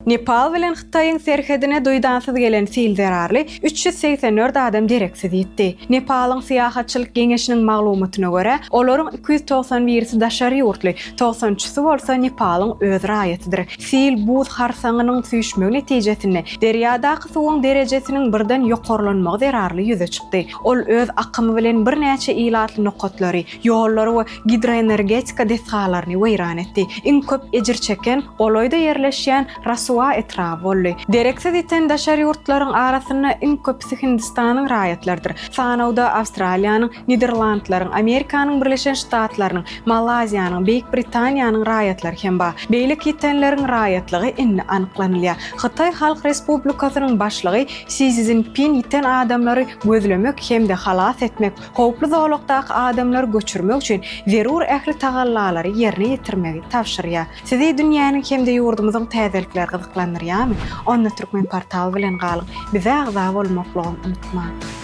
Nepal bilen Hytaýyň serhedine duýdansyz gelen sil zerarly 384 adam dereksiz ýitdi. Nepalyň syýahatçylyk geňeşiniň maglumatyna görä, olaryň 291-si daşary ýurtly, togsan üçüsi bolsa Nepalyň öz raýatydyr. Sil buz harsaňynyň süýşmegi netijesinde derýadaky suwuň derejesiniň birden ýokarlanmagy zerarly ýüze çykdy. Ol öz akymy bilen birnäçe ilatly nokatlary, ýollary we gidroenergetika desgalaryny weýran etdi. Iň köp ejir çeken golaýda ýerleşýän Rasua etraby boldy. Dereksiz ýiten daşary ýurtlaryň arasynda iň köpüsi Hindistanyň raýatlarydyr. Sanawda Awstraliýanyň, Niderlandlaryň, Amerikanyň Birleşen Ştatlarynyň, Malaýziýanyň, Beýik Britaniýanyň raýatlary hem bar. Beýleki ýitenleriň raýatlygy indi anyklanylýar. Hytaý Halk Respublikasynyň Başlygy Si Szinpin ýiten adamlary gözlemek hem-de halas etmek, howply zolakdaky adamlary göçürmek üçin zerur ähli tagallalary ýerine ýetirmegi tabşyrýar. Sizi dünýäniň hem-de ýurdumyzyň täzelikleri gyzyklandyrýarmy? Onda Türkmenportal bilen galyň! Bize agza bolmaklygam unutmaň!